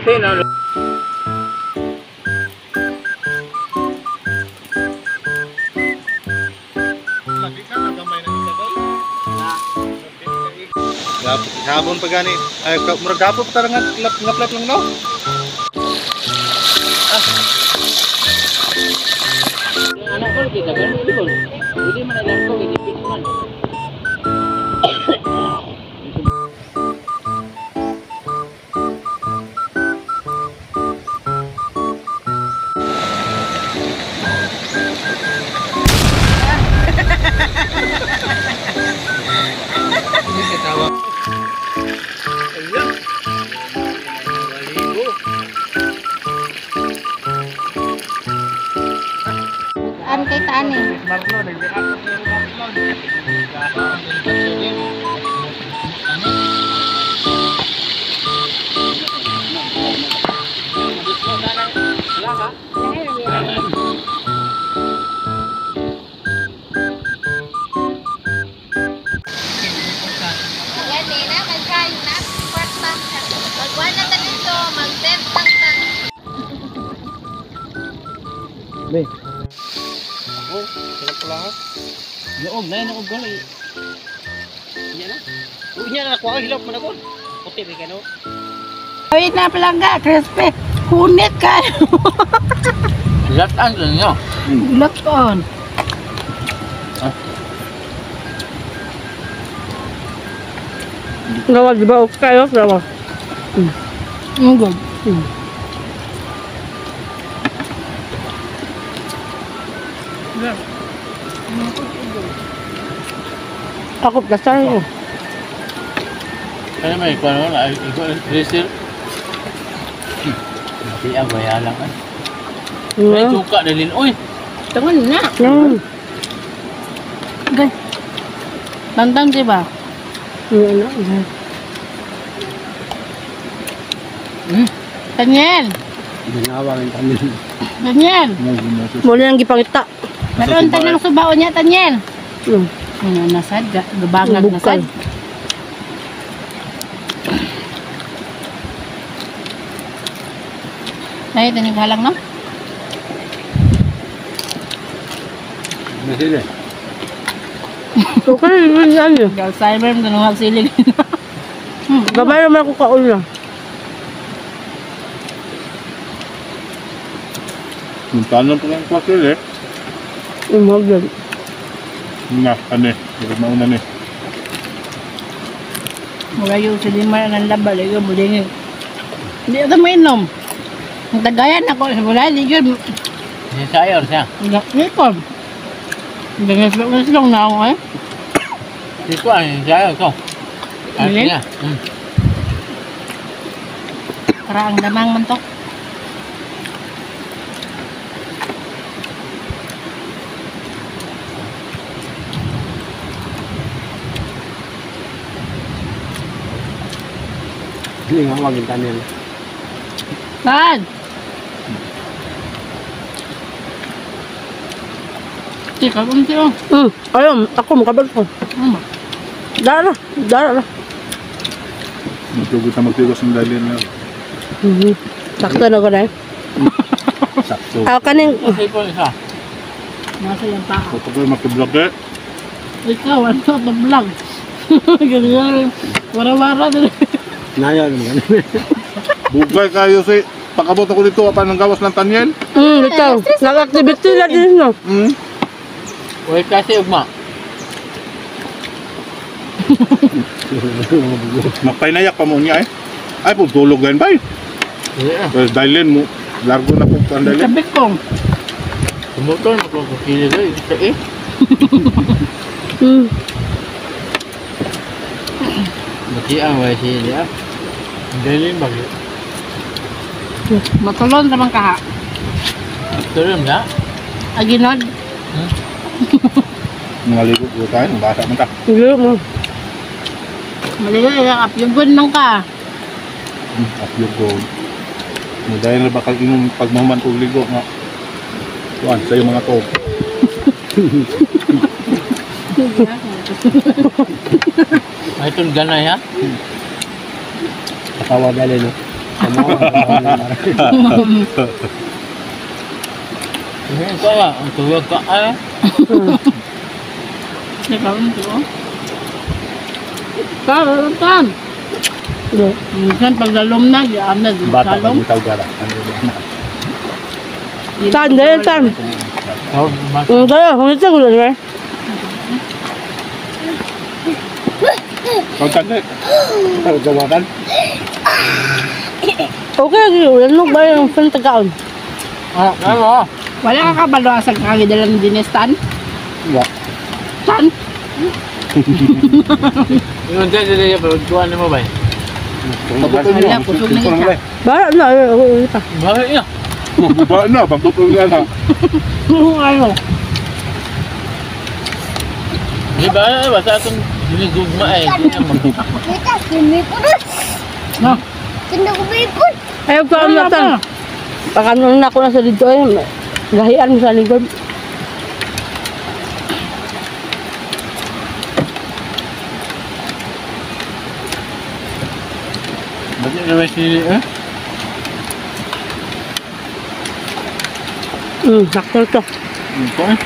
Sino? Lagi ka nagamay na isa doon. Sabon pa gani. Ay murag gapon pa nga ngaplap lang no. Anak ko kita kan dulu. Jadi mana anak ko gigipin man. Ini ketawa. Ayah. Waligo. An kay tani. Marlo, nagbiak ko yung Marlo. Yan eh na magkain na kwarta. Magwan na ta dito, mag-10 lang ta. Be. Ako, sarap pala ha. Yoog, na yun ako gulay. Iya na. Unya na nakuha, hilap mo na ko. Puti ba ka no? Ay na palangga, crispy. Hunit ka. Latan lang nyo. Lakon. Gawag di ba okay kayo sama? Good. Takot ka sa'yo. Kaya may ikaw naman, ikaw resil. Hindi ang bayalang kan. May suka dalhin. Uy! Tangan na. Gay. Tantang di ba? Daniel. Ginawang kami. Daniel. Muli nang gipangita. Meron tanang subaon niya, Daniel. Ano nasad, gabangag nasad. Ay, tanig halang no? Masili. Okay, yun yan yun. Alzheimer, ganun silig. Gamay naman ako kaula. Muntahan pa lang pasel eh. Umagyan. Na ane, mauna ni. Mula yung silimar ng labal, ikaw mulingin. Hindi ito mainom. Ang tagayan ako, wala, hindi yun. Si Sayor siya. Ipon. Gangas-gangas lang na ako eh. Si Kuan, si Sayor ko. Biling? Niya. Para ang damang mantok. Hindi nga maging tanin. Saan? Tika, kunti oh. Ayun, ako makabal ko. Dara na. Magtugot na magtigos ng dalhin na. Sakto na ko na eh. Sakto. Ako kaning, Kasi po isa. Nasa yung tao. Kapag kayo makiblog eh. Ikaw, ano ito vlog? Ganyan. Wara-wara din. Nayo naman. Bugay kayo si pakabot ako dito apan ng gawas ng Daniel. ikaw, nag-activity na din no. Uy, kasi ugma. Magpainayak pa mo niya eh. Ay po tulog gan bay. Pero dalhin mo largo na po ang dalhin. Sabik ko. Sumuton, magkakakili ka. Isa eh. Mati ang wasi niya. Galing bagay. Matulon naman ka ha. Turun na. Aginod. Nangaligo ko tayo, nabasa man ta. Hindi mo. Maligo, apyugon man ka. Upload ko. Dahil na bakal inong pagmahuman ko ligo nga. Tuan, sa'yo mga to. Ay, itong ganay ha? Katawa gali, no? Ito nga, ang tuwag ka ay. Nakaroon ito. Karoon. Minsan pag lalom na, diyan na. Bata pa Salom. bitaw gara. Tan, dahil tan. Tayo, kung ito ko lang. Kau tanda. Kalau gawakan. Okay, ano ba yung pantagaon? Ano? Wala ka kabalo sa kagidalan din Stan? Enggak. Stan? Yung dyan yung pagkuhan mo ba? Wala, kusog na kita. Bara na, ako pa. Bakit yun? Ba na, pagtutulog na. Ano? Di ba? Basta itong dinigugma eh. Kita, sumipon. No. Tinda ko bipon. Ayaw ko ang matan. Pagkanon na ako na sa dito eh. Gahian mo sa lingkod. Bakit naman sili eh? Sakto to. Ito eh.